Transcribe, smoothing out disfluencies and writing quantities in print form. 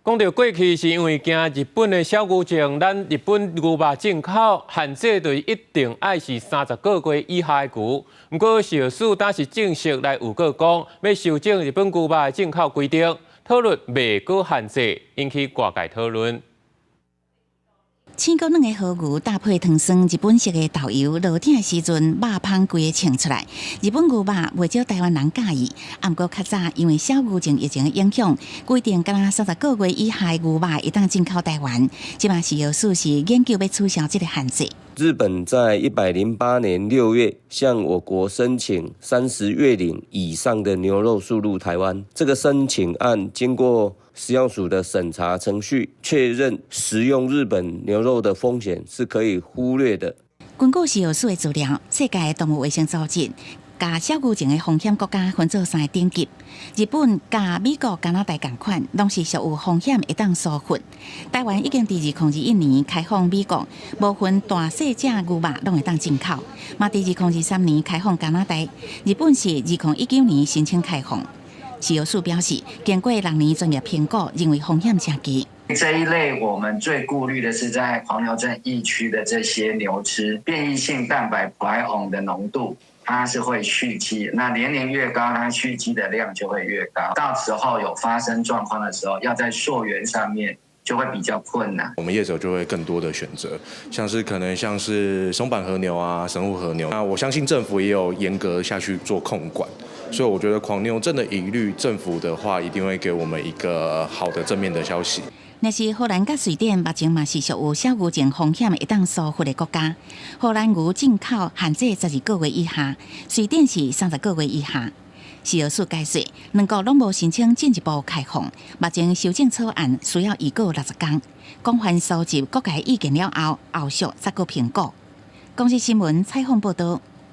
講著過去是因為驚日本的小牛症，咱日本牛肉進口限制就一定愛是30個月以下的牛。毋過食藥署當時正式來預告講，欲修正日本牛肉的進口規定，討論袂閣限制，引起外界討論。青膏軟的和牛搭配糖霜，日本式的豆油，落鼎的時陣，肉芳規个衝出來。日本牛肉袂少台灣人佮意，毋過較早因為小牛症疫情的影響，規定干焦30個月以下的牛肉會當進口台灣。這馬食藥署是研究欲取消這个限制。日本在108年6月向我國申請30月齡以上的牛肉輸入台灣，這個申請案經過食藥署的審查程序，確認食用日本牛肉的風險是可以忽略的。根據食藥署的資料，世界動物衛生組織共小牛症的風險國家分做三个等級，日本佮美國、加拿大仝款，攏是屬有風險會當疏忽。台灣已經佇2021年開放美國，無分大細隻牛肉攏會當進口，嘛佇2023年開放加拿大，日本是2019年申請開放。食藥署表示，經過6年專業評估，認為風險誠低。這一類我們最顧慮的是在狂牛症疫區的這些牛隻，變異性蛋白 prion 的濃度，它是會蓄積，那年齡越高，它蓄積的量就會越高。到時候有發生狀況的時候，要在溯源上面就會比較困難。我們業者就會更多的選擇，像是可能像是松阪和牛啊、神戶和牛。那我相信政府也有嚴格下去做控管，所以我覺得狂牛症的疑慮，政府的話一定會給我們一個好的正面的消息。若是荷蘭佮瑞典，目前嘛是屬有小牛症風險會當疏忽的國家。荷蘭牛進口限制12個月以下，瑞典是30個月以下。食藥署解釋，兩國攏無申請進一步開放，目前修正草案需要預告60工，廣泛收集各界意見了後，後續再閣評估。公視新聞採訪報導。